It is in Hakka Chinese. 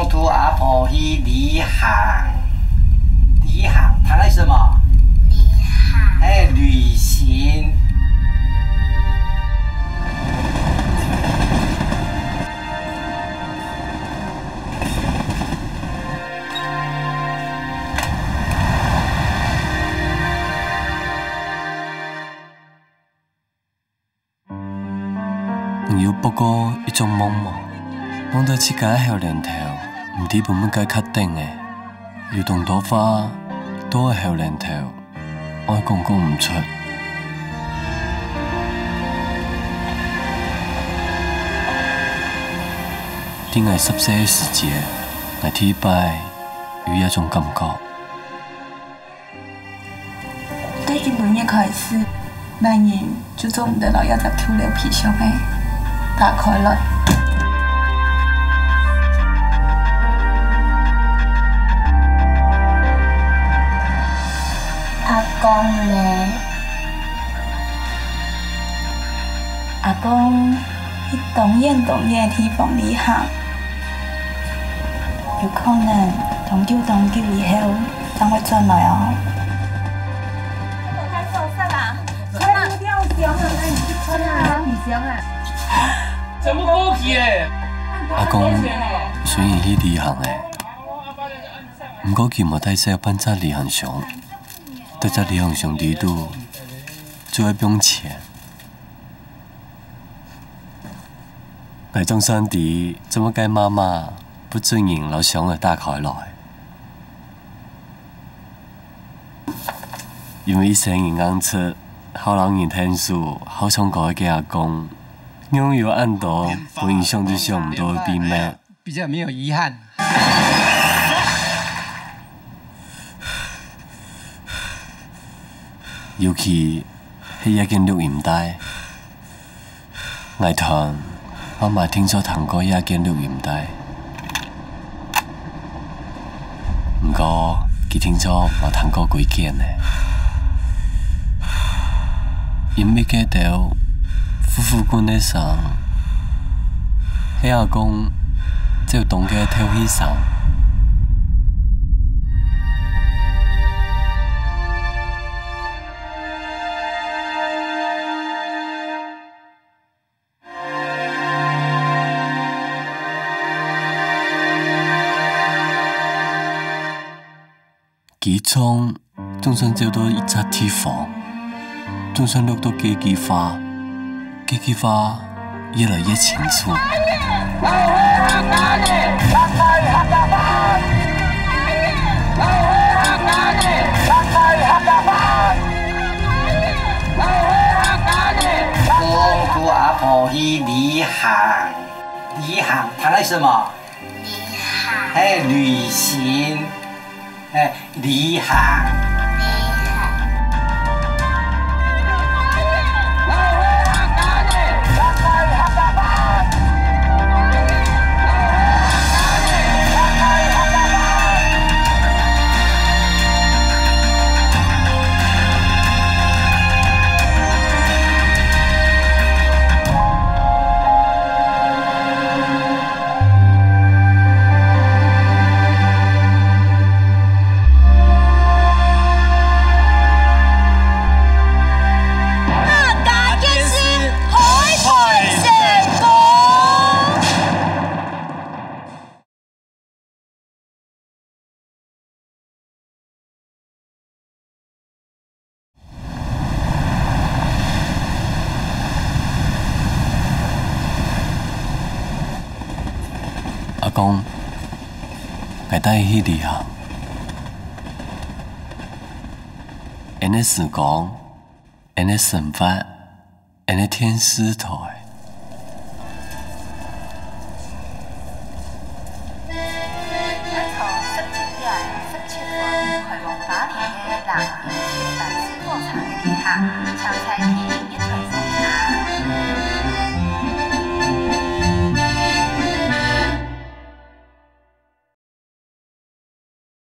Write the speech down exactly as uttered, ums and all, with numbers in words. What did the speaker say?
同阿婆去旅行。旅行，談了什麼？旅行。哎，旅行。 你有發過一種夢無？夢到自家个後生頭，毋知分麼个卡等个，有當多話，到後生頭，愛講講毋出。在𠊎十歲个時節，𠊎第一擺有這種感覺。 對今晡日開始，男人就做毋得摎這隻舊老皮箱仔打開來。阿公呢？阿公去當遠當遠个地方旅行。 有可能當久當久以後正會轉來哦。太受傷啊！穿啊，你穿啊，皮箱啊。全部過期欸！阿公雖然去旅行欸，毋過佢無帶走半隻旅行箱，在這旅行箱裡肚，就愛放錢。 𠊎總算知做麼个媽媽不准人摎箱仔打開來。因為一生人硬直，好摎人𢯭手，好唱歌个阿公，仰有恁多分人想都想毋到个秘密。 比較沒有遺憾。尤其係這件錄音帶，𠊎斷媽媽定著聽過這件錄音帶。 毋過，佢定著無聽過歸件呢。音樂該兜呼呼滾个聲，係阿公走動个透氣聲。 佢唱，總算走到一隻地方，總算錄到該句話，該句話越來越清楚。 同，同阿婆去旅行。旅行，談了什麼？旅行。嘿，旅行。嘿，旅行。旅行。 客家電視海派新報。 阿公，𠊎帶你去旅行。𫣆个時光，𫣆个生活， 𫣆个電視台。從十七點十七分開往巴黎个藍色大使廣場个地下，請在第一